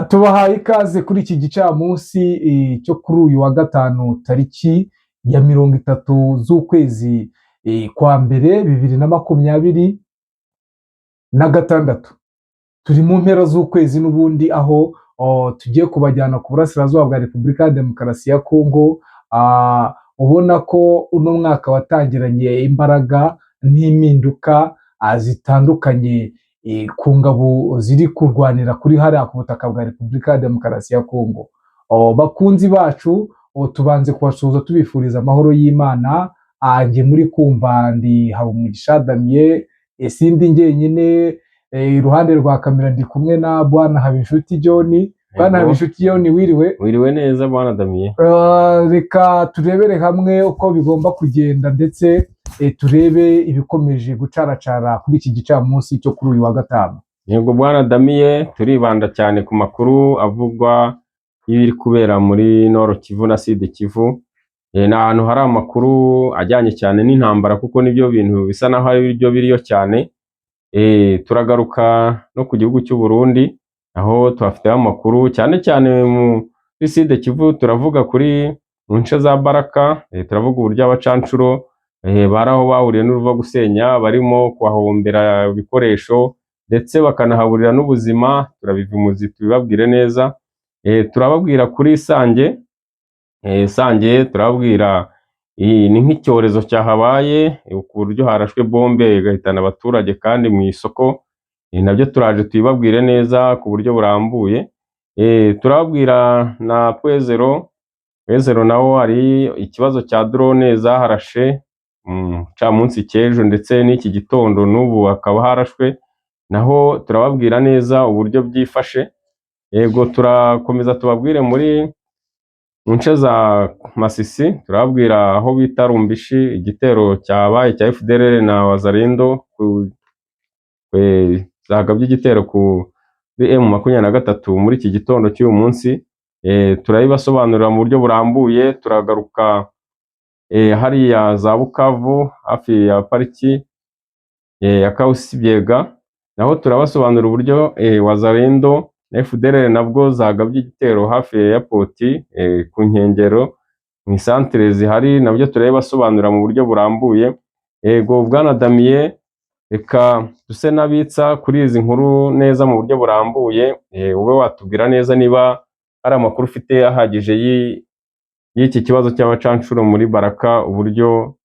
Tubahaye ikaze kuri iki gicamunsi cyo kuri uyu wa gatanu, tariki ya 30 z'ukwezi kwa mbere 2026. Turi mu mpera z'ukwezi n'ubundi, aho tugiye kubajyana ku burasirazuba bwa Repubulika ya Demokarasi ya Kongo. Ubona ko uno mwaka watangiranye imbaraga n'impinduka zitandukanye ku ngabo ziri kurwanira kuri hariya ku butaka bwa Repubulika ya Demokarasi ya Kongo. Bakunzi bacu, tubanze kubasuhuza tubifuriza amahoro y'Imana. Njye muri kumva ndi Habumugisha Damien, sindi njyenyine, iruhande rwa kamera ndi kumwe na Bwana Habinshuti John. Bwana Habinshuti John, wiriwe? Wiriwe neza, Bwana Damien. Reka turebere hamwe uko bigomba kugenda, ndetse turebe ibikomeje gucaracara kuri iki gicamunsi cyo kuri uyu wa gatanu. Yego, Bwana Damien, turibanda cyane ku makuru avugwa y'ibiri kubera muri Nord Kivu na Sud Kivu. Ni ahantu hari amakuru ajyanye cyane n'intambara, kuko nibyo bintu bisa naho ari byo biriyo cyane. Turagaruka no ku gihugu cy'u Burundi, aho tuhafiteho amakuru cyane cyane muri Sud Kivu. Turavuga kuri mu nce za Baraka, turavuga uburyo abacancuro bari aho bahuriye n'uruva gusenya, barimo kuhahombera ibikoresho ndetse bakanahaburira n'ubuzima. Turabiva imuzi tubibabwire neza. Turababwira kuri Sange, Sange turababwira ni nk'icyorezo cyahabaye, ku buryo harashwe bombe igahitana abaturage kandi mu isoko. Nabyo turaje tubibabwire neza ku buryo burambuye. Turababwira na Pwezero. Pwezero naho hari ikibazo cya drone zaharashe camunsi cy'ejo ndetse n'iki gitondo, n'ubu hakaba harashwe. Naho turababwira neza uburyo byifashe. Yego, turakomeza tubabwire muri mu nce za Masisi, turababwira aho bita Rumbishi, igitero cyabaye cya FDLR na Wazalendo zagabye igitero kuri M23 muri iki gitondo cy'uyu munsi. Turabibasobanurira mu buryo burambuye. Turagaruka hariya za Bukavu, hafi ya pariki ya Kausibyega, naho turabasobanurira uburyo Wazalendo na FDLR nabwo zagabye igitero hafi ya airport, ku nkengero mu isantere zihari, nabyo turabibasobanurira mu buryo burambuye. Yego, Bwana Damien, reka duse n'abitsa kuri izi nkuru neza mu buryo burambuye. Ube watubwira neza niba hari amakuru ufite ahagije y'iki kibazo cy'abacanshuro muri Baraka, uburyo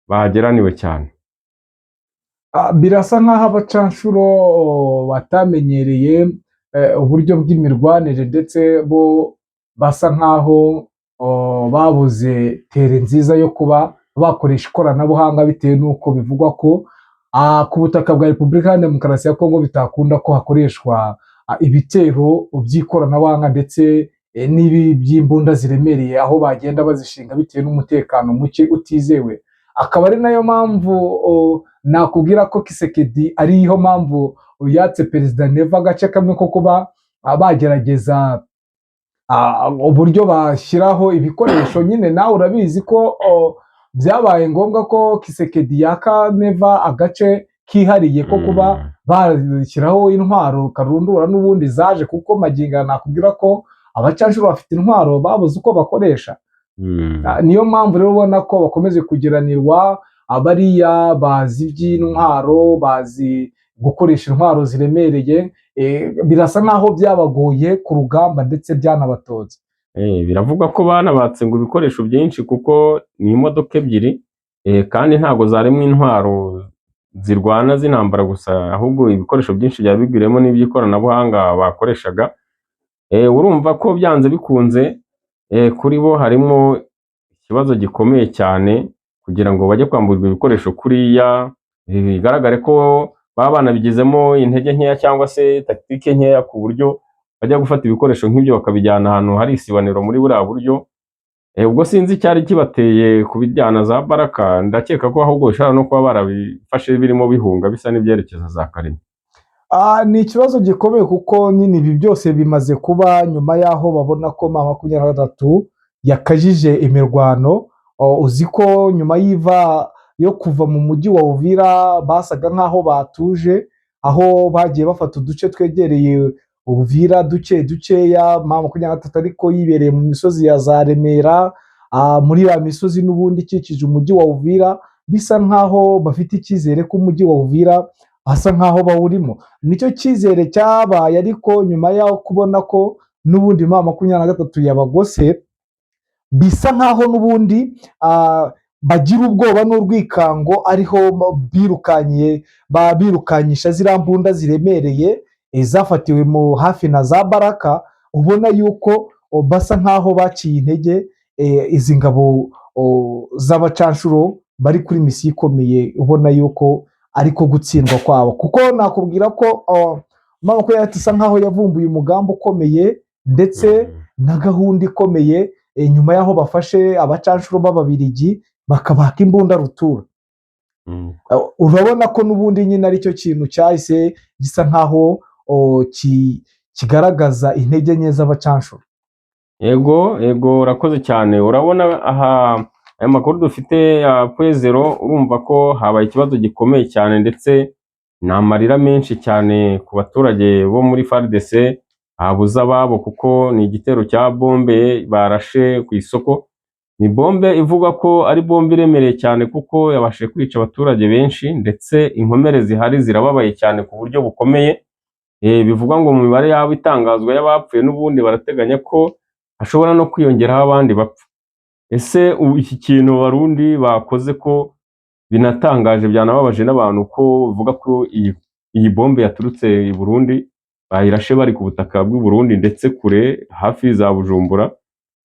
bahageraniwe cyane. Birasa nk'aho abacanshuro batamenyereye uburyo bw'imirwanire, ndetse bo basa nk'aho babuze terrain nziza yo kuba bakoresha ikoranabuhanga, bitewe n'uko bivugwa ko ku butaka bwa Repubulika ya Demokarasi ya Kongo bitakunda ko hakoreshwa ibitero by'ikoranabuhanga ndetse n'ibi by'imbunda ziremereye, aho bagenda bazishinga bitewe n'umutekano muke utizewe. Akaba ari nayo mpamvu nakubwira ko Tshisekedi ariyo mpamvu yatse Perezida Neva agace kamwe ko kuba bagerageza uburyo bashyiraho ibikoresho. Nyine nawe urabizi ko byabaye ngombwa ko Tshisekedi yaka Neva agace kihariye ko kuba bashyiraho intwaro karundura n'ubundi zaje, kuko magingo aya nakubwira ko abacanshuro bafite intwaro babuze uko bakoresha. Niyo mpamvu rero ubona ko bakomeje kugiranirwa. Abariya bazi iby'intwaro, bazi gukoresha intwaro ziremereye, birasa nk'aho byabagoye ku rugamba ndetse byanabatonze. Biravugwa ko banabatse ngo ibikoresho byinshi, kuko ni imodoka ebyiri, kandi ntabwo zarimo intwaro zirwana z'intambara gusa, ahubwo ibikoresho byinshi byari bigwiriyemo n'iby'ikoranabuhanga bakoreshaga. Urumva ko byanze bikunze kuri bo harimo ikibazo gikomeye cyane kugira ngo bajye kwamburwa ibikoresho kuriya, bigaragare ko baba banabigizemo intege nkeya cyangwa se tactique nkeya, ku buryo bajya gufata ibikoresho nk'ibyo bakabijyana ahantu hari isibaniro muri buriya buryo. Ubwo sinzi icyari kibateye kubijyana za Baraka. Ndakeka ko ahubwo bishobora no kuba barabifashe birimo bihunga, bisa n'ibyerekeza za Karema. Ni ikibazo gikomeye, kuko nyine ibi byose bimaze kuba nyuma y'aho babona ko M23 yakajije imirwano. Uzi ko nyuma y'iva yo kuva mu mujyi wa Uvira basaga nk'aho batuje, aho bagiye bafata uduce twegereye Uvira duke dukeya, M23 ariko yibereye mu misozi ya za Remera, muri ya misozi n'ubundi ikikije umujyi wa Uvira, bisa nkaho bafite icyizere ko umujyi wa Uvira basa nkaho bawurimo. Nicyo cyizere cyabaye, ariko nyuma y'aho kubona ko n'ubundi M23 yabagose, bisa nkaho n'ubundi bagira ubwoba n'urwikango, ariho birukanyiye, birukanyisha ziriya mbunda ziremereye zafatiwe mu hafi na za Baraka. Ubona yuko basa nkaho baciye intege izi ngabo z'abacanshuro bari kuri misiyo ikomeye, ubona yuko ariko gutsindwa kwabo, kuko nakubwira ko M23 isa nkaho yavumbuye umugambi ukomeye ndetse na gahunda ikomeye, nyuma y'aho bafashe abacanshuro b'Ababirigi bakabaka imbunda rutura. Urabona ko n'ubundi nyine aricyo kintu cyahise gisa nkaho kigaragaza intege nke z'abacanshuro. Yego, urakoze cyane. Urabona aha aya makuru dufite ya Point Zéro, urumva ko habaye ikibazo gikomeye cyane, ndetse ni amarira menshi cyane ku baturage bo muri FARDC habuze ababo, kuko ni igitero cya bombe barashe ku isoko. Ni bombe ivuga ko ari bombe iremereye cyane, kuko yabashije kwica abaturage benshi, ndetse inkomere zihari zirababaye cyane ku buryo bukomeye. Bivugwa ngo mu mibare yabo itangazwa y'abapfuye, n'ubundi barateganya ko hashobora no kwiyongeraho abandi bapfa. Ese ubu iki kintu Abarundi bakoze ko binatangaje, byanababaje n'abantu, ko bavuga ko iyi bombe yaturutse i Burundi, bayirashe bari ku butaka bw'u Burundi, ndetse kure hafi za Bujumbura?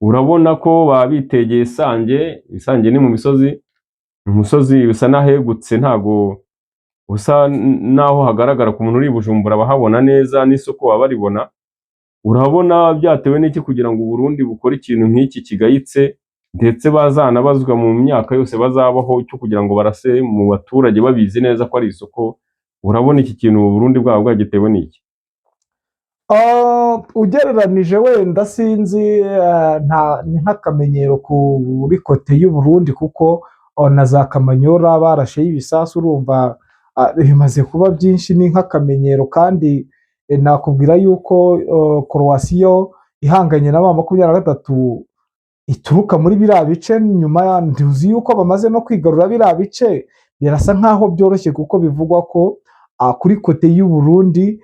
Urabona ko baba bitegeye Sange. Sange ni mu misozi, umusozi usa n'ahegutse, ntago usa n'aho hagaragara ku muntu uri i Bujumbura, bahabona neza n'isoko baba baribona. Urabona byatewe n'iki kugira ngo Uburundi bukore ikintu nk'iki kigayitse, ndetse bazanabazwa mu myaka yose bazabaho, cyo kugira ngo barase mu baturage babizi neza ko ari isoko? Urabona iki kintu Uburundi bwaba bwagitewe n'iki? Ugereranije wenda sinzi, nta ni nk'akamenyero kuri côté y'u Burundi, kuko na za Kamanyora barasheho ibisasu. Urumva bimaze kuba byinshi, ni nk'akamenyero. Kandi nakubwira yuko coalition ihanganye na M23 ituruka muri biriya bice. Nyuma ntuzi yuko bamaze no kwigarura biriya bice, birasa nkaho byoroshye, kuko bivugwa ko kuri côté y'u Burundi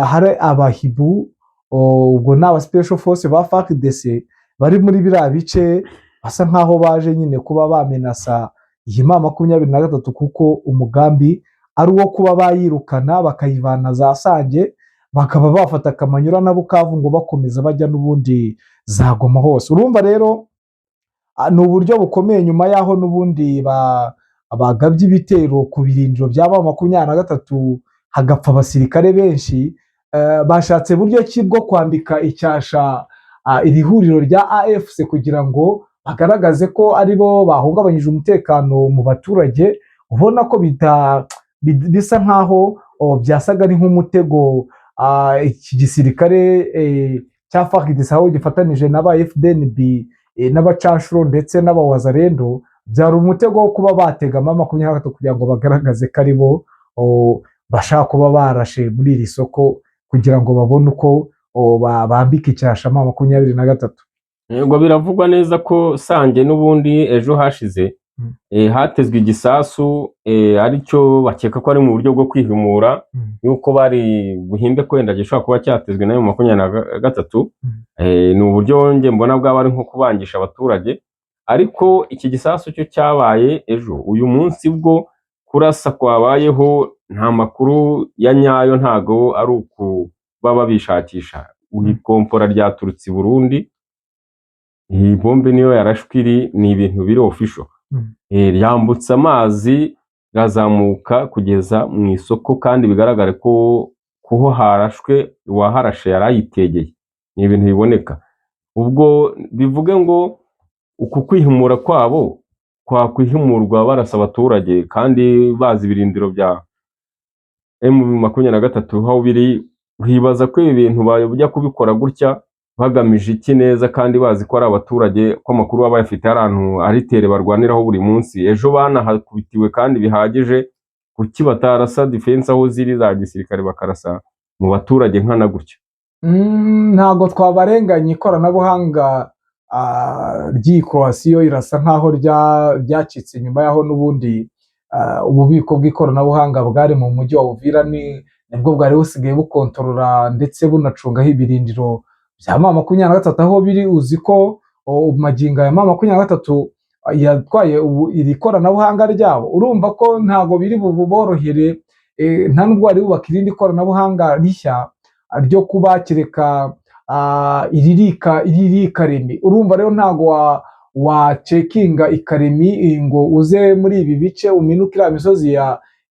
hari abahibu, ubwo ni aba special force ba FARDC bari muri biriya bice, basa nkaho baje nyine kuba bamenasa iyi M23, kuko umugambi ari uwo kuba bayirukana, bakayivana za Sange, bakaba bafata Kamanyura na Bukavu, ngo bakomeza bajya n'ubundi za Goma hose. Urumva rero ni uburyo bukomeye, nyuma y'aho n'ubundi bagabye ibitero ku birindiro bya M23, hagapfa abasirikare benshi. Bashatse buryo ki bwo kwambika icyasha iri huriro rya AFC, kugira ngo bagaragaze ko aribo bahungabanyije umutekano mu baturage. Ubona ko bisa nkaho byasaga ni nk'umutego iki gisirikare cya FARDC, aho gifatanije n'aba FDNB n'abacanshuro ndetse n'abawazarendo, byari umutego wo kuba batega M23 kugira ngo bagaragaze ko aribo bashaka kuba barashe muri iri soko, kugira ngo babone uko bambika icyasha M23. Yego, biravugwa neza ko Sange n'ubundi ejo hashize hatezwe igisasu, aricyo bakeka ko ari mu buryo bwo kwihimura, yuko bari buhimbe ko wenda gishobora kuba cyatezwe na M23. Ni uburyo njye mbona bwaba ari nko kubangisha abaturage, ariko iki gisasu cyo cyabaye ejo. Uyu munsi bwo kurasa kwabayeho, nta makuru ya nyayo, ntago ari ukuba babishakisha. Ikompora ryaturutse i Burundi, iyi bombe niyo yarashwe iri, ni ibintu biri official. Ryambutse amazi, rirazamuka kugeza mu isoko, kandi bigaragare ko kuho harashwe uwaharashe yari ayitegeye, ni ibintu biboneka. Ubwo bivuge ngo uku kwihimura kwabo kwakwihimurwa barasa abaturage, kandi bazi ibirindiro bya M23 aho biri, wibaza ko ibi bintu bajya kubikora gutya bagamije iki neza, kandi bazi ko ari abaturage, ko amakuru baba bayafite, ari ahantu ari terrain barwaniraho buri munsi, ejo banahakubitiwe kandi bihagije? Kuki batarasa defense aho ziri za gisirikare, bakarasa mu baturage nkana gutya? Ntabwo twabarenganya, ikoranabuhanga ry'iyi Croatia irasa nkaho ryacitse nyuma y'aho n'ubundi ububiko bw'ikoranabuhanga bwari mu mujyi wa Uvira nibwo bwari busigaye bukontorora ndetse bunacungaho ibirindiro bya M23 aho biri. Uzi ko magingo aya M23 yatwaye ubu iri koranabuhanga ryabo. Urumva ko ntabwo biri buborohere, nta nubwo bari bubaka irindi koranabuhanga rishya ryo kuba kereka iriri Karemi. Urumva rero ntabwo wacekinga ikaremi ngo uze muri ibi bice uminuke iriya misozi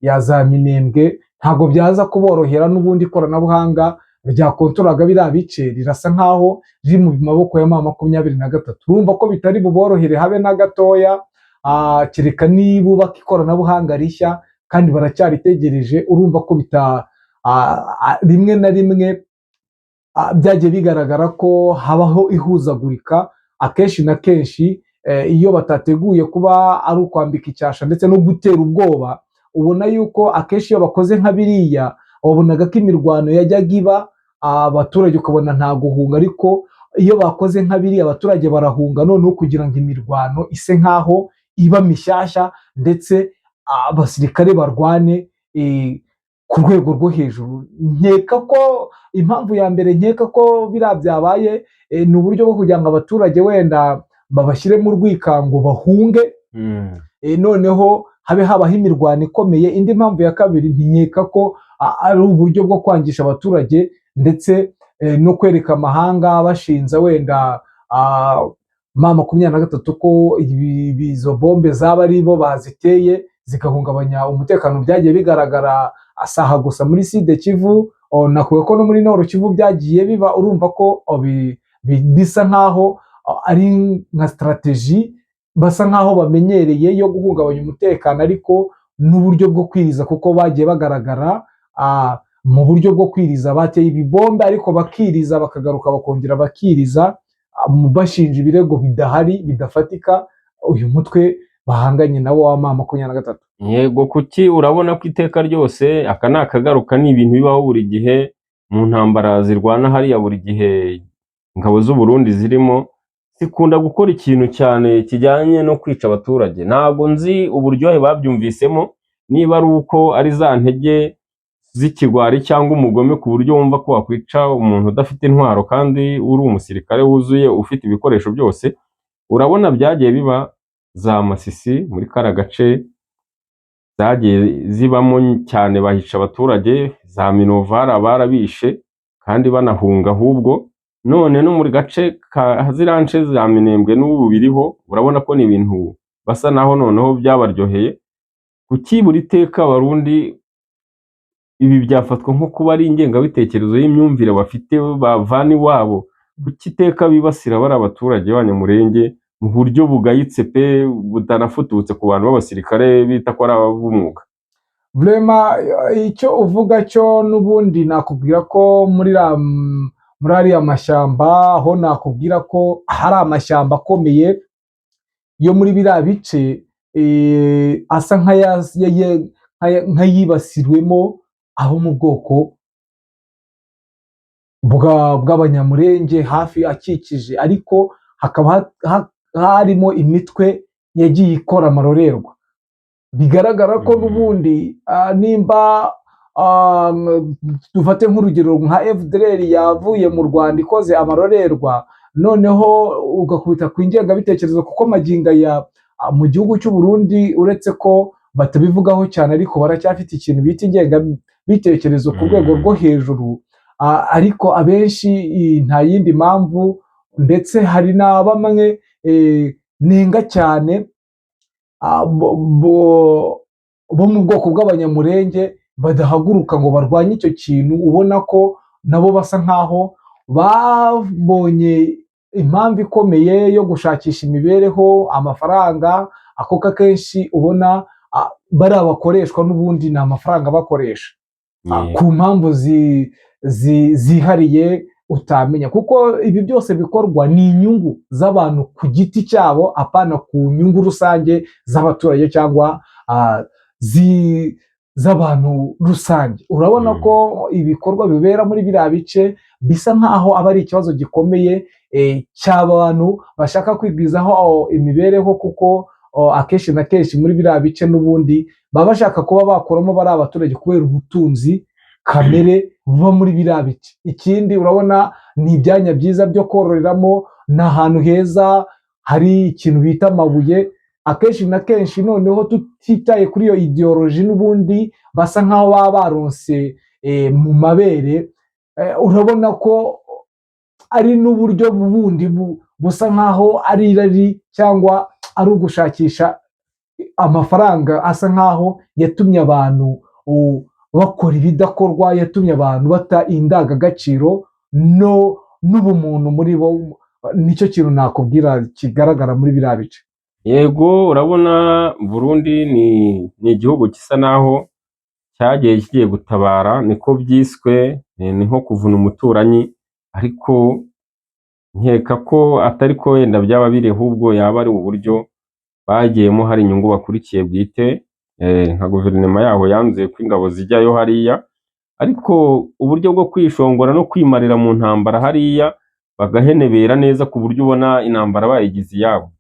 ya za Minembwe, ntabwo byaza kuborohera. N'ubundi ikoranabuhanga ryakontoraga biriya bice rirasa nkaho riri mu maboko ya M23. Urumva ko bitari buborohere habe na gatoya, kereka niba ubaka ikoranabuhanga rishya kandi baracyaritegereje. Urumva ko bita rimwe na rimwe byagiye bigaragara ko habaho ihuzagurika akenshi na kenshi, iyo batateguye kuba ari ukwambika icyasha ndetse no gutera ubwoba. Ubona yuko akenshi iyo bakoze nka biriya, wabonaga ko imirwano yajyaga iba, abaturage ukabona nta guhunga, ariko iyo bakoze nka biriya abaturage barahunga, noneho kugira ngo imirwano ise nkaho iba mishyashya ndetse abasirikare barwane ku rwego rwo hejuru. Nkeka ko impamvu ya mbere nkeka ko biriya byabaye ni uburyo bwo kugira ngo abaturage wenda babashyire mu rwikango bahunge, noneho habe habaho imirwano ikomeye. Indi mpamvu ya kabiri, ntinkeka ko ari uburyo bwo kwangisha abaturage ndetse no kwereka amahanga bashinza wenda M23 ko izo bombe zaba ari bo baziteye zigahungabanya umutekano. Byagiye bigaragara asaha gusa muri Sud Kivu, nakuwe ko no muri Nord Kivu byagiye biba. Urumva ko bisa nkaho ari nka strategy basa nkaho bamenyereye yo guhungabanya umutekano, ariko n'uburyo bwo kwiriza, kuko bagiye bagaragara mu buryo bwo kwiriza, bateye ibibombe ariko bakiriza, bakagaruka bakongera bakiriza, bashinja ibirego bidahari bidafatika uyu mutwe bahanganye nawo wa M23. Yego, kuki urabona ko iteka ryose aka ni akagaruka, ni ibintu bibaho buri gihe mu ntambara zirwana hariya. Buri gihe ingabo z'u Burundi zirimo zikunda gukora ikintu cyane kijyanye no kwica abaturage. Ntabwo nzi uburyohe babyumvisemo, niba ari uko ari za ntege z'ikigwari cyangwa umugome ku buryo wumva ko wakwica umuntu udafite intwaro kandi uri umusirikare wuzuye ufite ibikoresho byose. Urabona byagiye biba za Masisi, muri kariya gace zagiye zibamo cyane, bahica abaturage, za Minovara barabishe kandi banahunga ahubwo. None no muri gace ka ziriya nce za Minembwe n'ubu biriho. Urabona ko ni ibintu basa naho noneho byabaryoheye. Kuki buri teka Abarundi ibi byafatwa nko kuba ari ingengabitekerezo y'imyumvire bafite bavana iwabo? Kuki iteka bibasira bari abaturage b'Abanyamulenge mu buryo bugayitse pe, butanafututse, ku bantu b'abasirikare bita ko ari ab'umwuga? Vraiment, icyo uvuga cyo n'ubundi nakubwira ko muri ariya mashyamba, aho nakubwira ko hari amashyamba akomeye yo muri biriya bice, asa nk'ayibasiriwemo abo mu bwoko bw'Abanyamurenge hafi akikije, ariko hakaba harimo imitwe yagiye ikora amarorerwa. Bigaragara ko n'ubundi nimba dufate nk'urugero nka FDLR yavuye mu Rwanda ikoze amarorerwa, noneho ugakubita ku ingengabitekerezo, kuko magingo aya mu gihugu cy'u Burundi, uretse ko batabivugaho cyane, ariko baracyafite ikintu bita ingengabitekerezo ku rwego rwo hejuru. Ariko abenshi nta yindi mpamvu, ndetse hari na bamwe nenga cyane bo mu bwoko bw'Abanyamurenge badahaguruka ngo barwanye icyo kintu. Ubona ko nabo basa nkaho babonye impamvu ikomeye yo gushakisha imibereho, amafaranga, ako akenshi ubona bariya bakoreshwa n'ubundi ni amafaranga bakoresha ku mpamvu zihariye utamenya, kuko ibi byose bikorwa ni inyungu z'abantu ku giti cyabo, apana ku nyungu rusange z'abaturage cyangwa z'abantu rusange. Urabona ko ibikorwa bibera muri biriya bice bisa nk'aho aba ari ikibazo gikomeye cy'abantu bashaka kwigwizaho imibereho, kuko akenshi na kenshi muri biriya bice n'ubundi baba bashaka kuba bakuramo bari abaturage kubera ubutunzi kamere buba muri biriya bice. Ikindi urabona ni ibyanya byiza byo kororeramo, ni ahantu heza hari ikintu bita amabuye. Akenshi na kenshi noneho tutitaye kuri iyo idéologie n'ubundi basa nk'aho baba baronse mu mabere, urabona ko ari n'uburyo bundi busa nk'aho ari irari cyangwa ari ugushakisha amafaranga, asa nk'aho yatumye abantu bakora ibidakorwa, yatumye abantu bata indangagaciro no n'ubumuntu muri bo. Nicyo kintu nakubwira kigaragara muri biriya bice. Yego, urabona Burundi ni igihugu gisa naho cyagiye kigiye gutabara, niko byiswe, ni nko kuvuna umuturanyi, ariko nkeka ko atari ko wenda byaba biri, ahubwo yaba ari uburyo bagiyemo hari inyungu bakurikiye bwite, nka guverinoma yaho yanzuye ko ingabo zijyayo hariya, ariko uburyo bwo kwishongora no kwimarira mu ntambara hariya bagahenebera neza ku buryo ubona intambara bayigize iyabo.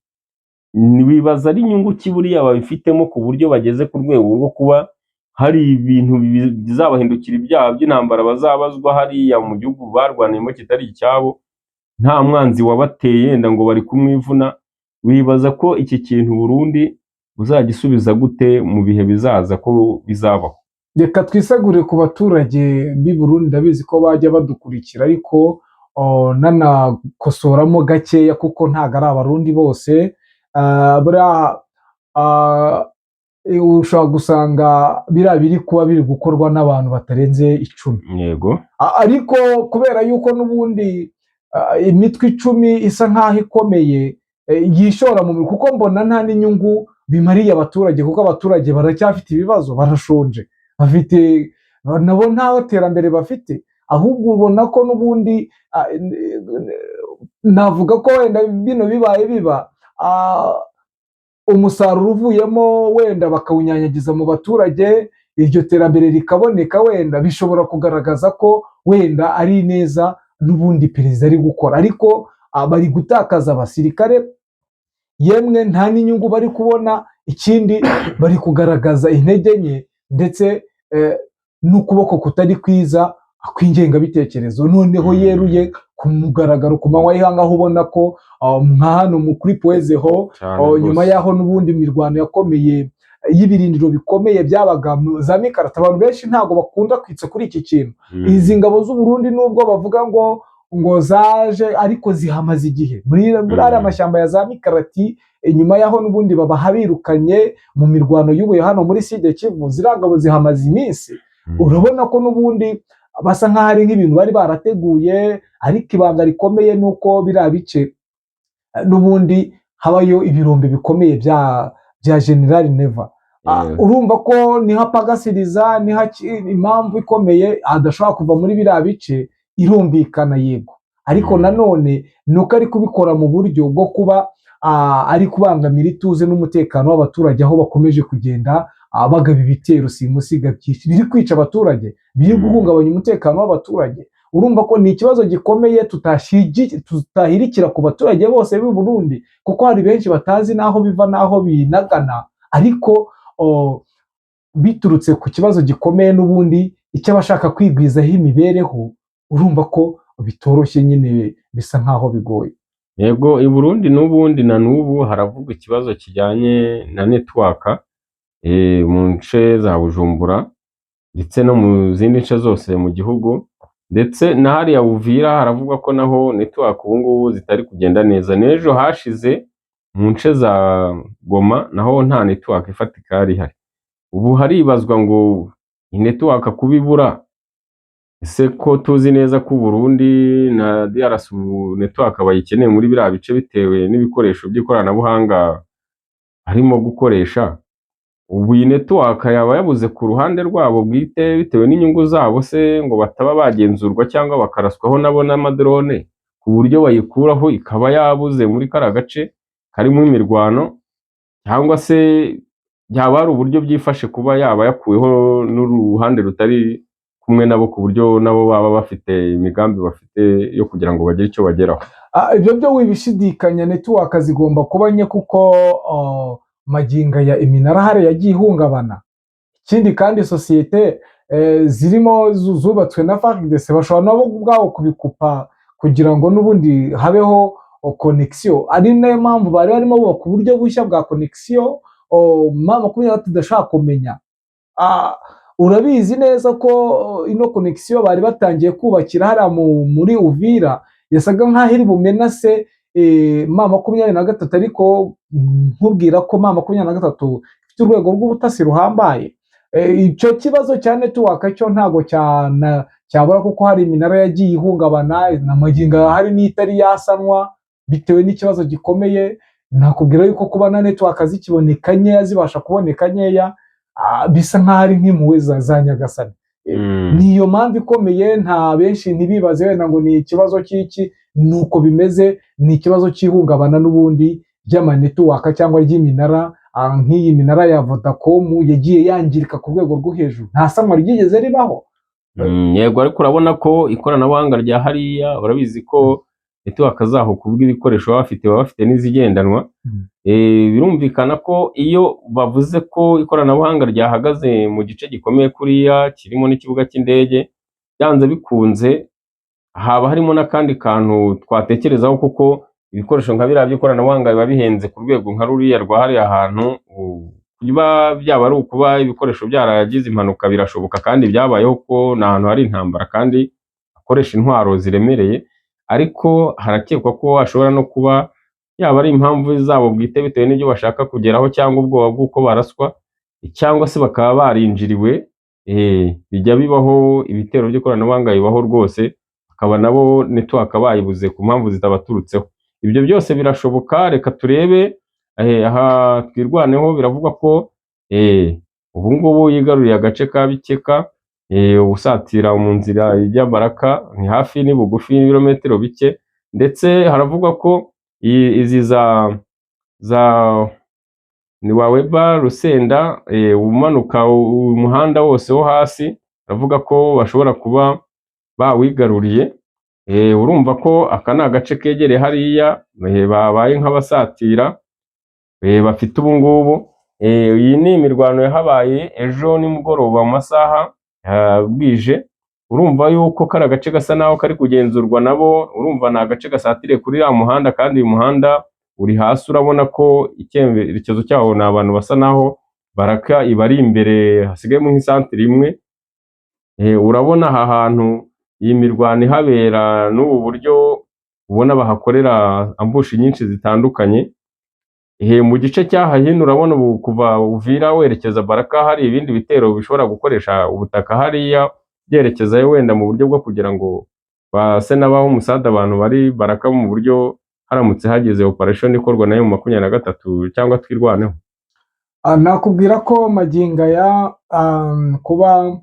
Wibaza ari inyungu ki buriya babifitemo ku buryo bageze ku rwego rwo kuba hari ibintu bizabahindukira ibyaha by'intambara bazabazwa hariya mu gihugu barwaniyemo kitari icyabo, nta mwanzi wabateye yenda ngo bari kumwivuna? Wibaza ko iki kintu Burundi buzagisubiza gute mu bihe bizaza, ko bizabaho? Reka twisegure ku baturage b'i Burundi, ndabizi ko bajya badukurikira, ariko nanakosoramo gakeya kuko ntabwo ari Abarundi bose. Buriya ushobora gusanga biriya biri kuba biri gukorwa n'abantu batarenze 10. Ariko kubera yuko n'ubundi imitwe 10 isa nk'aho ikomeye yishora mu mirimo, kuko mbona nta n'inyungu bimariye abaturage, kuko abaturage baracyafite ibibazo, barashonje, bafite nabo nta terambere bafite. Ahubwo ubona ko n'ubundi navuga ko wenda bino bibaye biba umusaruro uvuyemo wenda bakawunyanyagiza mu baturage, iryo terambere rikaboneka, wenda bishobora kugaragaza ko wenda ari neza n'ubundi perezida ari gukora, ariko bari gutakaza abasirikare, yemwe nta n'inyungu bari kubona. Ikindi bari kugaragaza intege nke ndetse n'ukuboko kutari kwiza kw'ingengabitekerezo noneho yeruye ku mugaragaro ku manywa y'ihanga, aho ubona ko nka hano kuri Puwezeho Cyane nyuma rwose. y'aho n'ubundi imirwano yakomeye y'ibirindiro bikomeye byabaga mu za Mikarata. Abantu benshi ntabwo bakunda kwitsa kuri iki kintu. Izi ngabo z'u Burundi nubwo bavuga ngo zaje, ariko zihamaze igihe muri ariya mashyamba ya za Mikarati. Inyuma y'aho n'ubundi babaha birukanye mu mirwano y'ubuye hano muri Sud Kivu, ziriya ngabo zihamaze iminsi. Urabona ko n'ubundi basa nk'aho ari nk'ibintu bari barateguye, ariko ibanga rikomeye ni uko biriya bice n'ubundi habayo ibirombe bikomeye bya General Neva. Urumva ko niho apagasiriza, niho impamvu ikomeye adashobora kuva muri biriya bice irumvikana, yego, ariko nanone ni uko ari kubikora mu buryo bwo kuba ari kubangamira ituze n'umutekano w'abaturage, aho bakomeje kugenda bagaba ibitero simusiga byinshi biri kwica abaturage, biri guhungabanya umutekano w'abaturage. Urumva ko ni ikibazo gikomeye tutahirikira ku baturage bose b'i Burundi, kuko hari benshi batazi n'aho biva n'aho binagana, ariko biturutse ku kibazo gikomeye n'ubundi icy'abashaka kwigwizaho imibereho. Urumva ko bitoroshye nyine, bisa nk'aho bigoye. Yego, i Burundi n'ubundi na n'ubu haravugwa ikibazo kijyanye na network mu nce za Bujumbura ndetse no mu zindi nce zose mu gihugu, ndetse na hariya Uvira haravugwa ko naho network ubu ngubu zitari kugenda neza. N'ejo hashize mu nce za Goma naho nta network ifatika yari ihari. Ubu haribazwa ngo iyi network kuba ibura, ese ko tuzi neza ko u Burundi na DRC ubu network bayikeneye muri biriya bice bitewe n'ibikoresho by'ikoranabuhanga harimo gukoresha, ubu iyi network yaba yabuze ku ruhande rwabo bwite bitewe n'inyungu zabo se, ngo bataba bagenzurwa cyangwa bakaraswaho nabo n'amadrone, ku buryo bayikuraho ikaba yabuze muri kariya gace karimo imirwano, cyangwa se byaba ari uburyo byifashe kuba yaba yakuweho n'uruhande rutari kumwe nabo, ku buryo nabo baba bafite imigambi bafite yo kugira ngo bagire icyo bageraho. Ibyo byo wibishidikanya, network zigomba kuba nke kuko magingo ya iminara hari yagiye ihungabana. Ikindi kandi, sosiyete zirimo zubatswe na FARDC bashobora nabo ubwabo kubikupa kugira ngo n'ubundi habeho connexion, ari nayo mpamvu bari barimo bubaka uburyo bushya bwa connexion M23 idashobora kumenya. Urabizi neza ko ino connexion bari batangiye kubakira hariya muri Uvira yasaga nk'aho iri bumenase M23, ariko nkubwira ko M23 ifite urwego rw'ubutasi ruhambaye. Icyo kibazo cya network cyo ntabwo cyabura kuko hari iminara yagiye ihungabana na magingo aya, hari n'itari yasanwa bitewe n'ikibazo gikomeye. Nakubwira yuko kuba na network zikiboneka nkeya, zibasha kuboneka nkeya, bisa nk'aho ari nk'impuhwe za Nyagasani. Niyo mpamvu ikomeye. Nta benshi ntibibaze wenda ngo ni ikibazo cy'iki, ni uko bimeze, ni ikibazo cy'ihungabana n'ubundi ry'ama network cyangwa ry'iminara. Nk'iyi minara ya Vodacom yagiye yangirika ku rwego rwo hejuru, nta sanwa ryigeze ribaho. Yego, ariko urabona ko ikoranabuhanga rya hariya, urabizi ko network zaho ku bw'ibikoresho baba bafite n'izigendanwa. Birumvikana ko iyo bavuze ko ikoranabuhanga ryahagaze mu gice gikomeye kuriya kirimo n'ikibuga cy'indege, byanze bikunze haba harimo n'akandi kantu twatekerezaho, kuko ibikoresho nka biriya by'ikoranabuhanga biba bihenze ku rwego nka ruriya rwa hariya hantu. Kuba byaba ari ukuba ibikoresho byaragize impanuka birashoboka, kandi byabayeho ko ni ahantu hari intambara kandi hakoresha intwaro ziremereye, ariko harakekwa ko hashobora no kuba yaba ari impamvu zabo bwite bitewe n'ibyo bashaka kugeraho, cyangwa ubwoba bw'uko baraswa, cyangwa se bakaba barinjiriwe. Bijya bibaho, ibitero by'ikoranabuhanga bibaho rwose, bakaba nabo network bayibuze ku mpamvu zitabaturutseho. Ibyo byose birashoboka. Reka turebe. Aha Twirwaneho biravugwa ko ubu ngubu yigaruriye agace ka Bikeka, usatira mu nzira ijya Baraka, ni hafi, ni bugufi n'ibirometero bike. Ndetse haravugwa ko izi za ni Waweba, Rusenda, umanuka umuhanda wose wo hasi, baravuga ko bashobora kuba bawigaruriye. Urumva ko aka ni agace kegereye hariya, babaye nk'abasatira bafite ubu ngubu. Iyi ni imirwano yahabaye ejo nimugoroba mu masaha bwije. Urumva yuko kari agace gasa naho kari kugenzurwa nabo. Urumva ni agace gasatiriye kuri uriya muhanda, kandi uyu muhanda uri hasi, urabona ko icyerekezo cyawo ni abantu basa naho Baraka ibari imbere, hasigayemo nk'isantire imwe. Urabona aha hantu iyi mirwano ihabera n'ubu buryo ubona bahakorera ambush nyinshi zitandukanye. Mu gice cy'aha hino urabona ubu kuva Uvira werekeza Baraka hari ibindi bitero bishobora gukoresha ubutaka hariya byerekezayo, wenda mu buryo bwo kugira ngo base n'abaha umusada abantu bari Baraka, mu buryo haramutse hageze operation ikorwa nayo mu 23 cyangwa Twirwaneho. Nakubwira ko magingo aya kuba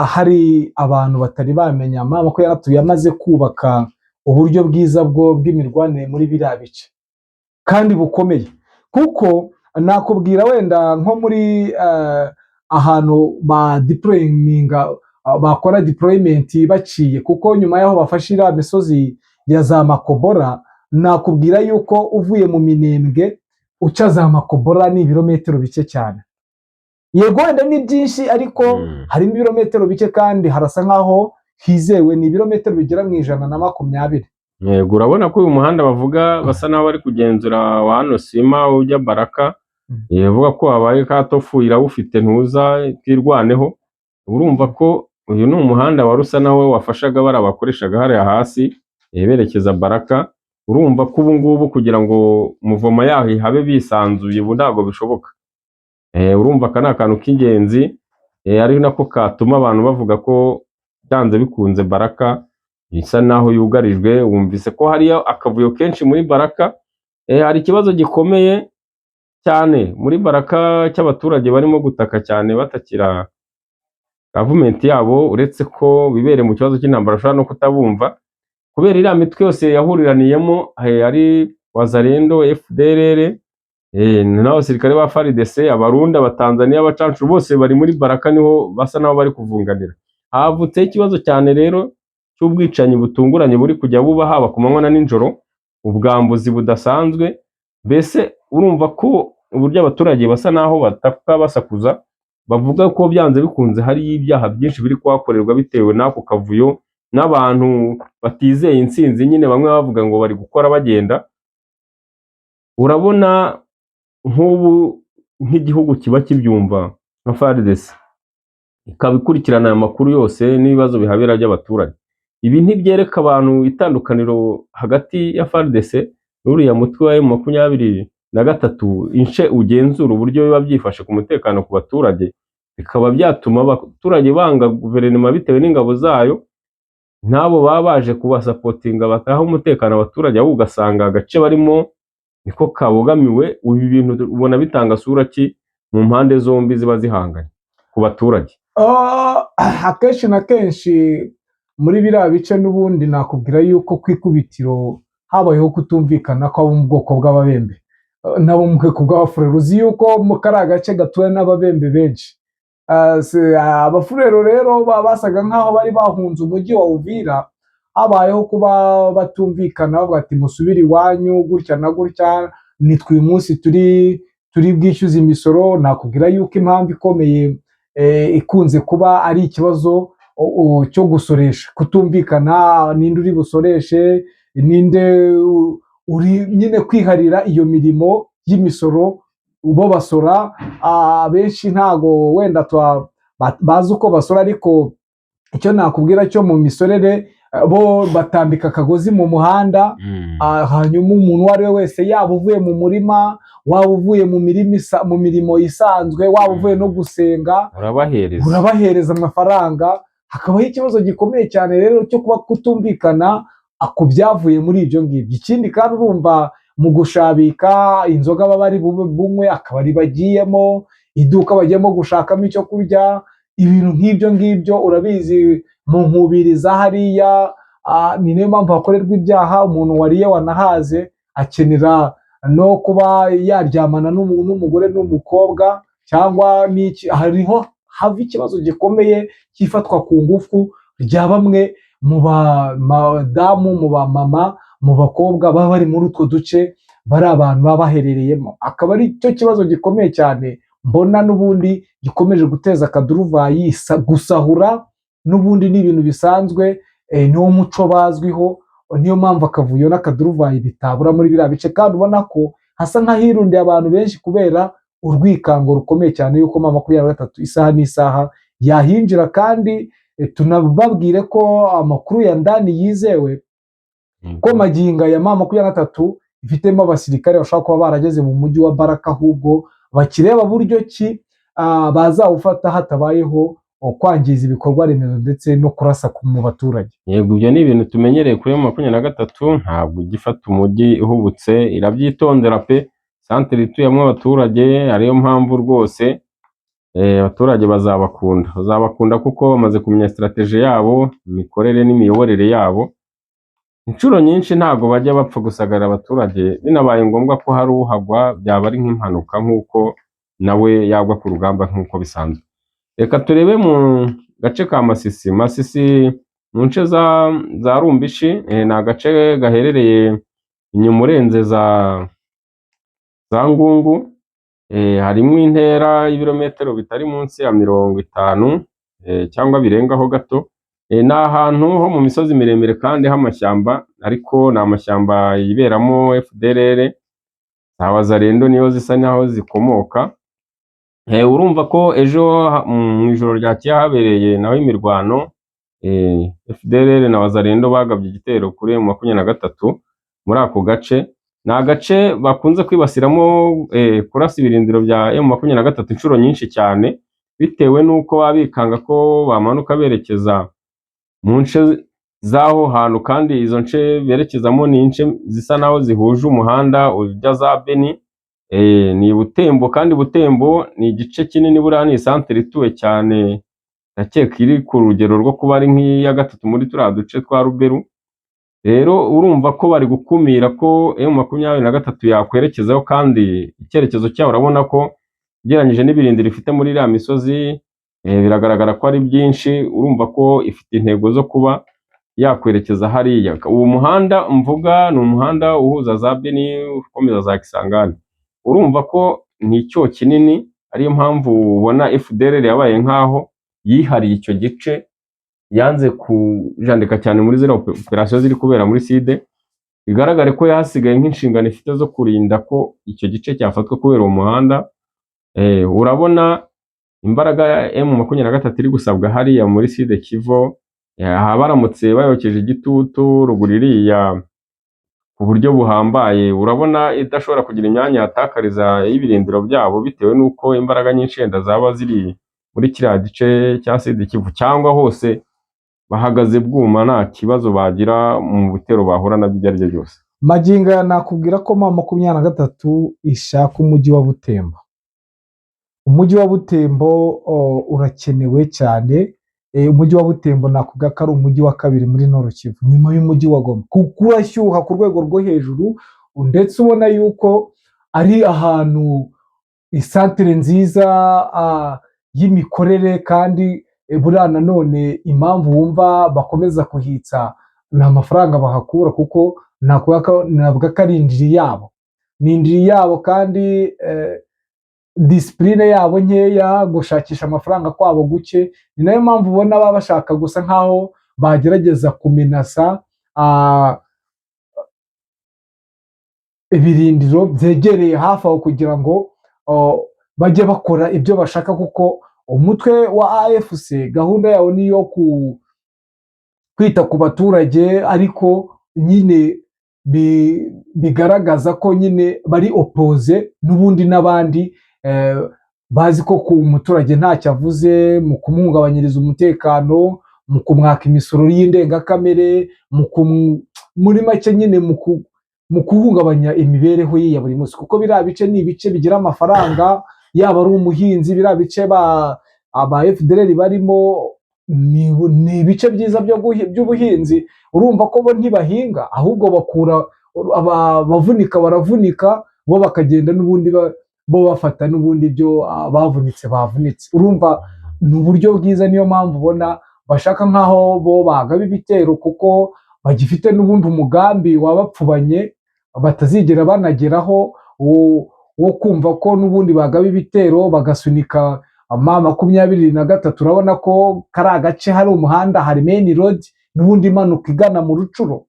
hari abantu batari bamenya M23 yamaze kubaka uburyo bwiza bwo bw'imirwanire muri biriya bice kandi bukomeye, kuko nakubwira wenda nko muri ahantu ba deployinga, bakora deployment baciye, kuko nyuma y'aho bafashe iriya misozi ya za Makobora, nakubwira yuko uvuye mu Minembwe uca za Makobora ni ibirometero bike cyane. Yego wenda ni byinshi, ariko harimo ibirometero bike kandi harasa nkaho hizewe, ni ibirometero bigera mu 120. Yego, urabona ko uyu muhanda bavuga basa n'aho bari kugenzura wa hano Sima ujya Baraka, bavuga ko habaye katofu irawufite ntuza Twirwaneho. Urumva ko uyu ni umuhanda wari usa nawe wafashaga bariya bakoreshaga hariya hasi berekeza Baraka. Urumva ko ubu ngubu kugira ngo mouvement yaho ihabe bisanzuye ubu ntabwo bishoboka. Urumva aka ni akantu k'ingenzi, ari nako katuma abantu bavuga ko byanze bikunze Baraka isa naho yugarijwe. Wumvise ko hariyo akavuyo kenshi muri Baraka. Hari ikibazo gikomeye cyane muri Baraka cy'abaturage barimo gutaka cyane batakira gavumenti yabo, uretse ko bibereye mu kibazo cy'intambara bashobora no kutabumva kubera iriya mitwe yose yahuriraniyemo, ari Wazalendo, FDLR. N'abasirikare ba FARDC, Abarundi, Abatanzaniya, abacancuro bose bari muri Baraka, niho basa n'aho bari kuvunganira. Havutseho ikibazo cyane rero cy'ubwicanyi butunguranye buri kujya buba haba ku manywa na nijoro, ubwambuzi budasanzwe. Mbese urumva ko uburyo abaturage basa n'aho bataka basakuza, bavuga ko byanze bikunze hari ibyaha byinshi biri kuhakorerwa bitewe n'ako kavuyo n'abantu batizeye intsinzi nyine, bamwe bavuga ngo bari gukora bagenda. Urabona nk'ubu nk'igihugu kiba kibyumva nka FARDC ikaba ikurikirana aya makuru yose n'ibibazo bihabera by'abaturage, ibi ntibyereka abantu itandukaniro hagati ya FARDC n'uriya mutwe wa M23, ince ugenzura uburyo biba byifashe ku mutekano ku baturage, bikaba byatuma abaturage banga guverinoma bitewe n'ingabo zayo, n'abo baba baje kubasapotinga bataha umutekano abaturage, ahubwo ugasanga agace barimo niko kabogamiwe. Ibi bintu ubona bitanga sura ki mu mpande zombi ziba zihanganye ku baturage? Akenshi na kenshi muri biriya bice n'ubundi nakubwira yuko ku ikubitiro habayeho kutumvikana kw'abo mu bwoko bw'Ababembe n'abo mu bwoko bw'Abafurero. Uzi yuko mu kariya gace gatuwe n'Ababembe benshi. Abafurero rero basaga nk'aho bari bahunze umujyi wa Uvira. Habayeho kuba batumvikana, bavuga ati musubire iwanyu gutya na gutya, nitwe uyu munsi turi bwishyuze imisoro. Nakubwira yuko impamvu ikomeye ikunze kuba ari ikibazo cyo gusoresha, kutumvikana ninde uri busoreshe, ninde uri nyine kwiharira iyo mirimo y'imisoro. Bo basora, abenshi ntago wenda bazi uko basora, ariko icyo nakubwira cyo mu misorere, bo batambika akagozi mu muhanda, hanyuma umuntu uwo ari we wese, yaba uvuye mu murima, waba uvuye mu mirimo isanzwe, waba uvuye no gusenga, urabahereza. Urabahereza amafaranga. Hakabaho ikibazo gikomeye cyane rero cyo kuba kutumvikana ku byavuye muri ibyo ngibyo. Ikindi kandi, urumva mu gushabika inzoga baba bari bunywe, akabari bagiyemo, iduka bagiyemo gushakamo icyo kurya, ibintu nk'ibyo ngibyo. Urabizi mu nkubiri za hariya, ni niyo mpamvu hakorerwa ibyaha. Umuntu wariye wanahaze akenera no kuba yaryamana n'umugore n'umukobwa cyangwa n'iki. Hariho hava ikibazo gikomeye cy'ifatwa ku ngufu rya bamwe mu badamu, mu bamama, mu bakobwa baba bari muri utwo duce, bari abantu baba baherereyemo. Akaba ari cyo kibazo gikomeye cyane mbona n'ubundi gikomeje guteza akaduruvayi. Gusahura n'ubundi ni ibintu bisanzwe, niwo muco bazwiho. Niyo mpamvu akavuyo n'akaduruvayi bitabura muri biriya bice, kandi ubona ko hasa nk'ahirundiye abantu benshi kubera urwikango rukomeye cyane yuko M23 isaha n'isaha yahinjira. Kandi tunababwire ko amakuru ya ndani yizewe ko magingo ya M23 ifitemo abasirikare bashobora kuba barageze mu mujyi wa Baraka, ahubwo bakireba buryo ki bazawufata hatabayeho kwangiza ibikorwa remezo ndetse no kurasa mu baturage. Yego, ibyo ni ibintu tumenyereye kuri M23. Ntabwo ujya ifata umujyi uhubutse, irabyitondera pe. Santere ituyemo abaturage, ariyo mpamvu rwose abaturage bazabakunda kuko bamaze kumenya strategy yabo, imikorere n'imiyoborere yabo. Inshuro nyinshi ntabwo bajya bapfa gusagarira abaturage, binabaye ngombwa ko hari uhagwa byaba ari nk'impanuka, nk'uko nawe yagwa ku rugamba nk'uko bisanzwe. Reka turebe mu gace ka Masisi. Masisi mu nce za Rumbishi, ni agace gaherereye inyuma urenze za Ngungu, harimo intera y'ibirometero bitari munsi ya 50 cyangwa birengaho gato. Ni ahantu ho mu misozi miremire kandi h'amashyamba, ariko ni amashyamba yiberamo FDLR, za Wazalendo niyo zisa naho zikomoka. Urumva ko ejo mu ijoro ryakeye habereye naho imirwano, FDLR na Wazalendo bagabye igitero kuri M23 muri ako gace. Ni agace bakunze kwibasiramo kurasa ibirindiro bya M23 inshuro nyinshi cyane, bitewe n'uko baba bikanga ko bamanuka berekeza mu nce z'aho hantu, kandi izo nce berekezamo ni ince zisa naho zihuje umuhanda ujya za Beni, ni Butembo. Kandi Butembo ni igice kinini, buriya ni isantere ituwe cyane, ndakeka iri ku rugero rwo kuba ari nk'iya gatatu muri turiya duce twa Ruberu. Rero urumva ko bari gukumira ko M23 yakwerekezaho, kandi icyerekezo cyabo urabona ko ugereranyije n'ibirindiro ifite muri iriya misozi, biragaragara ko ari byinshi. Urumva ko ifite intego zo kuba yakwerekeza hariya. Uwo muhanda mvuga ni umuhanda uhuza za Beni ukomeza za Kisangani. Urumva ko ni icyo kinini, ariyo mpamvu ubona FDLR yabaye nkaho yihariye icyo gice, yanze kujandika cyane muri ziriya operasiyo ziri kubera muri Sud. Bigaragare ko yahasigaye nk'inshingano ifite zo kurinda ko icyo gice cyafatwa kubera uwo muhanda. Urabona imbaraga ya M23 iri gusabwa hariya muri Sud Kivu, aha baramutse bayokeje igitutu ruguru iriya ku buryo buhambaye, urabona idashobora kugira imyanya yatakariza y'ibirindiro byabo, bitewe n'uko imbaraga nyinshi yenda zaba ziri muri kiriya gice cya Sud Kivu, cyangwa hose bahagaze bwuma, nta kibazo bagira mu bitero bahura nabyo ibyo ari byo byose. Magingo aya nakubwira ko M23 ishaka umujyi wa Butembo. Umujyi wa Butembo urakenewe cyane. Umujyi wa Butembo nakubwira ko ari umujyi wa kabiri muri Nord Kivu nyuma y'umujyi wa Goma, kuko urashyuha ku rwego rwo hejuru, ndetse ubona yuko ari ahantu isantere nziza y'imikorere. Kandi buriya nanone impamvu wumva bakomeza kuhitsa ni amafaranga bahakura, kuko navuga ko ari indiri yabo, ni indiri yabo. Kandi discipline yabo nkeya, gushakisha amafaranga kwabo guke, ni nayo mpamvu ubona baba bashaka gusa nkaho bagerageza kumenasa ibirindiro byegereye hafi aho, kugira ngo bajye bakora ibyo bashaka, kuko umutwe wa AFC gahunda yawo ni iyo kwita ku baturage, ariko nyine bigaragaza ko nyine bari opposé n'ubundi n'abandi, bazi ko ku muturage ntacyo avuze mu kumuhungabanyiriza umutekano, mu kumwaka imisoro y'indengakamere, muri make nyine mu guhungabanya imibereho ye ya buri munsi, kuko biriya bice ni ibice bigira amafaranga, yaba ari umuhinzi. Biriya bice aba FDLR barimo ni ibice byiza by'ubuhinzi. Urumva ko bo ntibahinga, ahubwo bakura abavunika baravunika, bo bakagenda n'ubundi bo bafata n'ubundi ibyo bavunitse bavunitse. Urumva ni uburyo bwiza, niyo mpamvu ubona bashaka nk'aho bo bagaba ibitero, kuko bagifite n'ubundi umugambi wabapfubanye batazigera banageraho, wo kumva ko n'ubundi bagaba ibitero bagasunika M23. Urabona ko kari agace hari umuhanda, hari main road n'ubundi imanuka igana mu Rutshuru.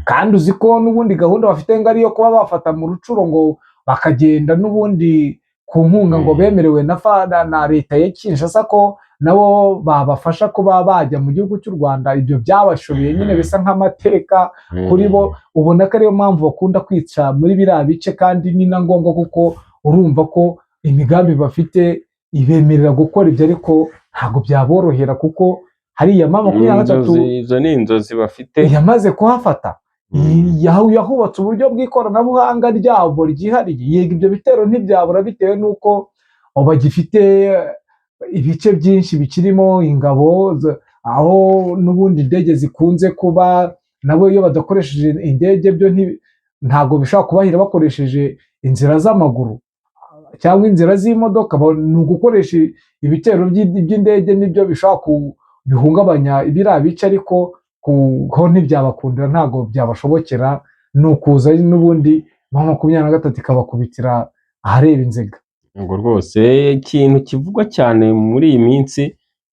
Kandi uzi ko n'ubundi gahunda bafite ngo ariyo kuba bafata mu Rutshuru, ngo bakagenda n'ubundi ku nkunga ngo bemerewe na leta ya Kinshasa, ko nabo babafasha kuba bajya mu gihugu cy'u Rwanda. Ibyo byabashobeye nyine, bisa nk'amateka kuri bo. Ubona ko ariyo mpamvu bakunda kwica muri biriya bice, kandi ni na ngombwa, kuko urumva ko imigambi bafite ibemerera gukora ibyo, ariko ntabwo byaborohera, kuko hariya M23 Izo ni inzozi bafite. yamaze kuhafata, yahubatse uburyo bw'ikoranabuhanga ryabo ryihariye. Yego, ibyo bitero ntibyabura bitewe n'uko bagifite ibice byinshi bikirimo ingabo, aho n'ubundi indege zikunze kuba. Nabo iyo badakoresheje indege byo ntabwo bishobora kubahira bakoresheje inzira z'amaguru cyangwa inzira z'imodoka. Ni ugukoresha ibitero by'indege, nibyo bishobora bihungabanya biriya bice, ariko ho ntibyabakundira, ntabwo byabashobokera. Ni ukuza n'ubundi M23 ikabakubitira ahareba inzega. Ngo rwose ikintu kivugwa cyane muri iyi minsi,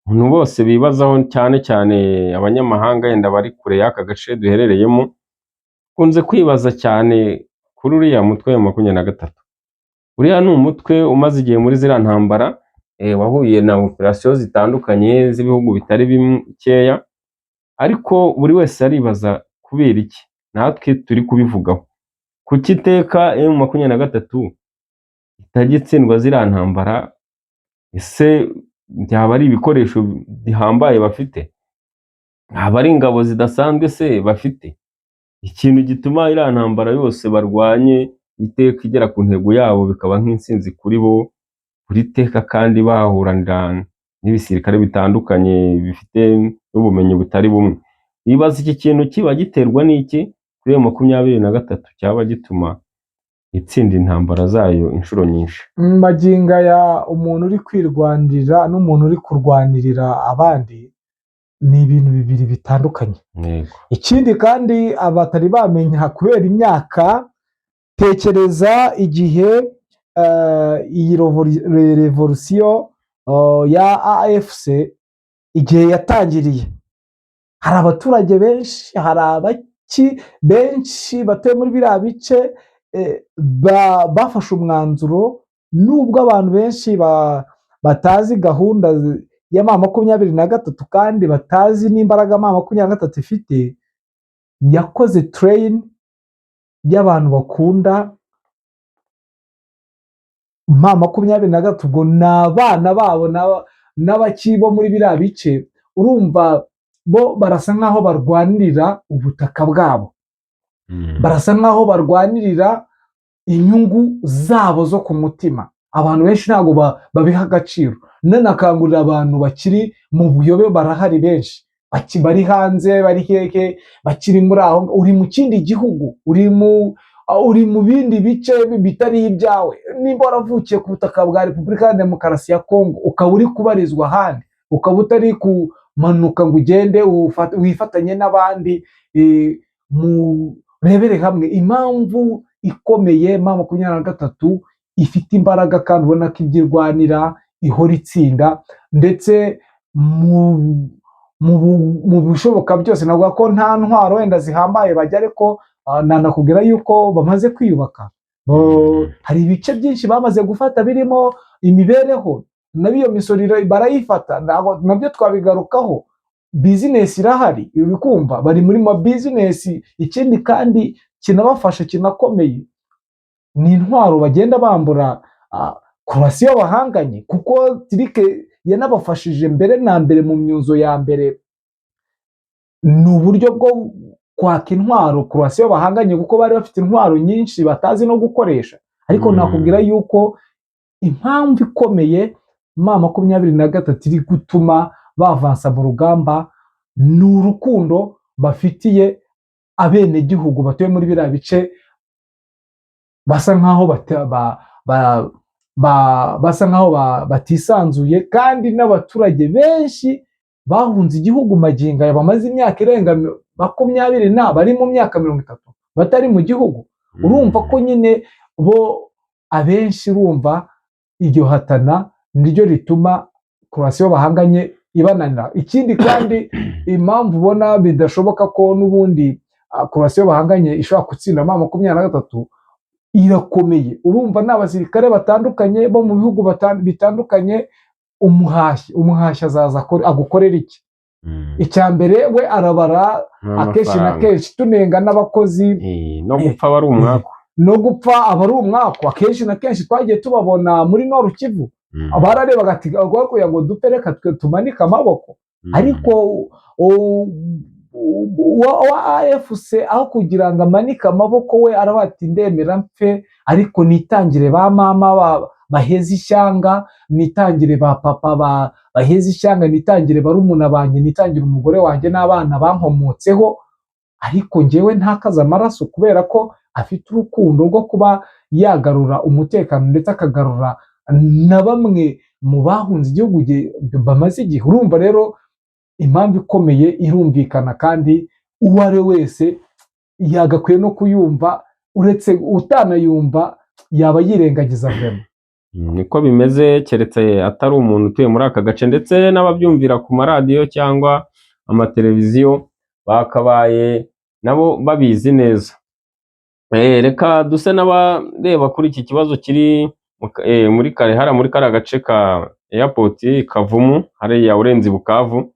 abantu bose bibazaho, cyane cyane abanyamahanga yenda bari kure y'aka gace duherereyemo, kunze kwibaza cyane kuri uriya mutwe wa 23. Uriya ni umutwe umaze igihe muri ziriya ntambara, wahuye na operasiyo zitandukanye z'ibihugu bitari bikeya, ariko buri wese aribaza kubera iki natwe turi kubivugaho. Kuki iteka M23 itajya itsindwa ziriya ntambara? Ese byaba ari ibikoresho bihambaye bafite? Aba ari ingabo zidasanzwe se bafite? Ikintu gituma iriya ntambara yose barwanye iteka igera ku ntego yabo, bikaba nk'intsinzi kuri bo buri teka, kandi bahuranira n'ibisirikare bitandukanye bifite n'ubumenyi butari bumwe. Ibaza iki kintu kiba giterwa n'iki kuri iyo 23 cyaba gituma itsinda intambara zayo inshuro nyinshi? Magingo aya, umuntu uri kwirwanirira n'umuntu uri kurwanirira abandi ni ibintu bibiri bitandukanye. Ikindi kandi abatari bamenya kubera imyaka, tekereza igihe iyi revolution ya AFC igihe yatangiriye, hari abaturage benshi, hari abaki benshi batuye muri biriya bice bafashe umwanzuro, nubwo abantu benshi batazi gahunda ya M23 kandi batazi n'imbaraga M23 ifite, yakoze train y'abantu bakunda M23. Ubwo ni abana babo n'abaki bo muri biriya bice. Urumva bo barasa nk'aho barwanirira ubutaka bwabo, barasa nk'aho barwanirira inyungu zabo zo ku mutima. Abantu benshi ntabwo babiha agaciro. Nanakangurira abantu bakiri mu buyobe, barahari benshi bari hanze, bari hehe, bakiri muri aho. Uri mu kindi gihugu, uri mu bindi bice bitari ibyawe. Nimba waravukiye ku butaka bwa Repubulika ya Demokarasi ya Kongo, ukaba uri kubarizwa ahandi, ukaba utari kumanuka ngo ugende wifatanye n'abandi, murebere hamwe impamvu ikomeye M23 ifite imbaraga kandi ubona ko ibyo irwanira ihora itsinda, ndetse mu bishoboka byose. Navuga ko nta ntwaro wenda zihambaye bajya, ariko nanakubwira yuko bamaze kwiyubaka. Hari ibice byinshi bamaze gufata birimo imibereho, nayo iyo misoro barayifata, ntabwo nabyo twabigarukaho. Business irahari, uri kumva bari muri ma business. Ikindi kandi kinabafasha kinakomeye ni intwaro bagenda bambura coalition bahanganye, kuko Turquie yanabafashije mbere na mbere mu myuzo ya mbere. Ni uburyo bwo kwaka intwaro coalition bahanganye, kuko bari bafite intwaro nyinshi batazi no gukoresha. Ariko nakubwira yuko impamvu ikomeye M23 iri gutuma bavansa mu rugamba ni urukundo bafitiye abenegihugu batuye muri biriya bice, basa nkaho batisanzuye, kandi n'abaturage benshi bahunze igihugu magingo aya bamaze imyaka irenga 20 na bari mu myaka 30 batari mu gihugu. Urumva ko nyine bo abenshi urumva iryo hatana niryo rituma coalition bahanganye ibananira. Ikindi kandi, impamvu ubona bidashoboka ko n'ubundi coalition bahanganye ishobora gutsinda M23, irakomeye. Urumva ni abasirikare batandukanye bo mu bihugu bitandukanye. Umuhashyi azaza agukorera iki? Icya mbere we arabara akenshi na N'amafaranga. kenshi tunenga n'abakozi. No gupfa aba ari umwaku. No gupfa aba ari umwaku. Akenshi na kenshi twagiye tubabona muri Nord Kivu, bararebaga ati: "Kugira ngo dupfe, reka twe tumanike amaboko." Ariko wa AFC, aho kugira ngo amanike amaboko, we aravuga ati: "Ndemera mpfe, ariko nitangire ba mama baheze ishyanga, nitangire ba papa baheze ishyanga, nitangire barumuna banjye, nitangire umugore wanjye n'abana bankomotseho, ariko njyewe ntakaze amaraso," kubera ko afite urukundo rwo kuba yagarura umutekano, ndetse akagarura na bamwe mu bahunze igihugu bamaze igihe. Urumva rero impamvu ikomeye irumvikana, kandi uwo ari we wese yagakwiye no kuyumva, uretse utanayumva yaba yirengagiza vraiment. Niko bimeze, keretse atari umuntu utuye muri aka gace, ndetse n'ababyumvira ku maradiyo cyangwa amateleviziyo bakabaye nabo babizi neza. Reka duse n'abareba kuri iki kibazo kiri muri kare hariya muri kariya gace ka airport Kavumu, hariya urenze i Bukavu.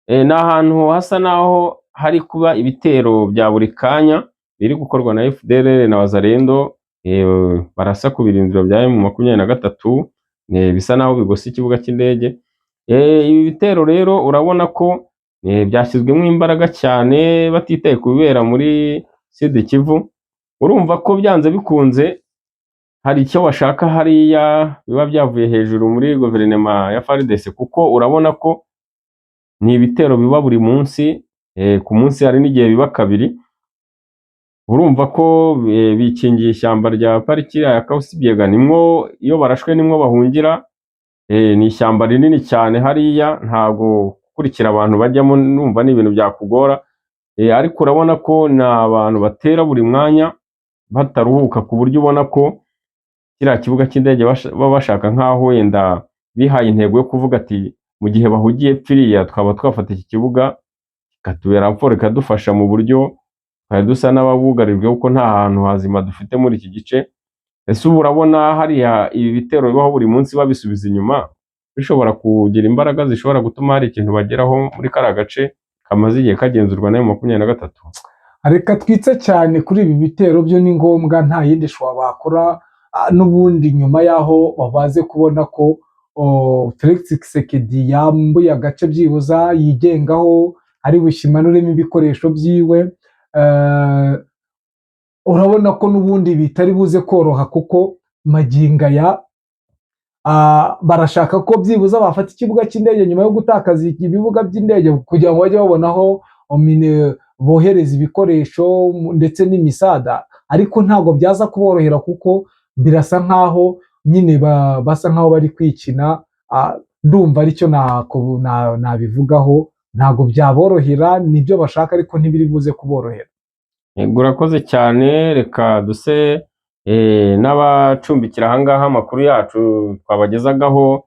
Ni ahantu hasa naho hari kuba ibitero bya buri kanya biri gukorwa na FDLR na Wazalendo, barasa ku birindiro bya M23, bisa naho bigose ikibuga cy'indege. Ibi bitero rero urabona ko byashyizwemo imbaraga cyane batitaye ku bibera muri Sud Kivu. Urumva ko byanze bikunze hari icyo bashaka hariya, biba byavuye hejuru muri guverinoma ya FARDC, kuko urabona ko ni ibitero biba buri munsi. Ku munsi hari n'igihe biba kabiri. Urumva ko bikingiye ishyamba rya pariki ya Kausi-Biega, nimwo iyo barashwe nimwo bahungira. Ni ishyamba rinini cyane hariya, ntabwo gukurikira abantu bajyamo numva ni ibintu byakugora. Ariko urabona ko ni abantu batera buri mwanya bataruhuka, ku buryo ubona ko kiriya kibuga cy'indege baba bashaka nk'aho wenda bihaye intego yo kuvuga ati mu gihe bahugiye pfiriya twaba twafata iki kibuga kikatubera raporo, ikadufasha mu buryo twari dusa n'ababugarijwe kuko nta hantu hazima dufite muri iki gice. Ese ubu urabona hariya ibi bitero bibaho buri munsi babisubiza inyuma bishobora kugira imbaraga zishobora gutuma hari ikintu bageraho muri kariya gace kamaze igihe kagenzurwa na M23? Reka twitse cyane kuri ibi bitero, byo ni ngombwa, nta yindi choix bakora. N'ubundi nyuma y'aho babaze kubona ko Felix Tshisekedi yambuye agace byibuza yigengaho ari bushimanuremo ibikoresho byiwe, urabona ko n'ubundi bitari buze koroha, kuko magingo aya barashaka ko byibuza bafata ikibuga cy'indege nyuma yo gutakaza ibibuga by'indege, kugira ngo bajye babona aho bohereza ibikoresho ndetse n'imisada. Ariko ntabwo byaza kuborohera, kuko birasa nkaho nyine basa nkaho bari kwikina. Ndumva aricyo nabivugaho. Ntabwo byaborohera, nibyo bashaka ariko ntibiri buze kuborohera. Yego, urakoze cyane. Reka duse n'abacumbikira ahangaha amakuru yacu twabagezagaho.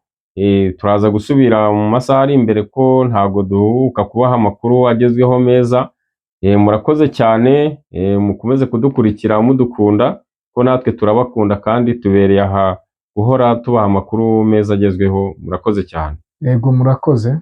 Turaza gusubira mu masaha ari imbere ko ntabwo duhubuka kubaha amakuru agezweho meza. Murakoze cyane, mukomeze kudukurikira mudukunda, ko natwe turabakunda kandi tubereye aha guhora tubaha amakuru meza agezweho. Murakoze cyane. Yego, murakoze.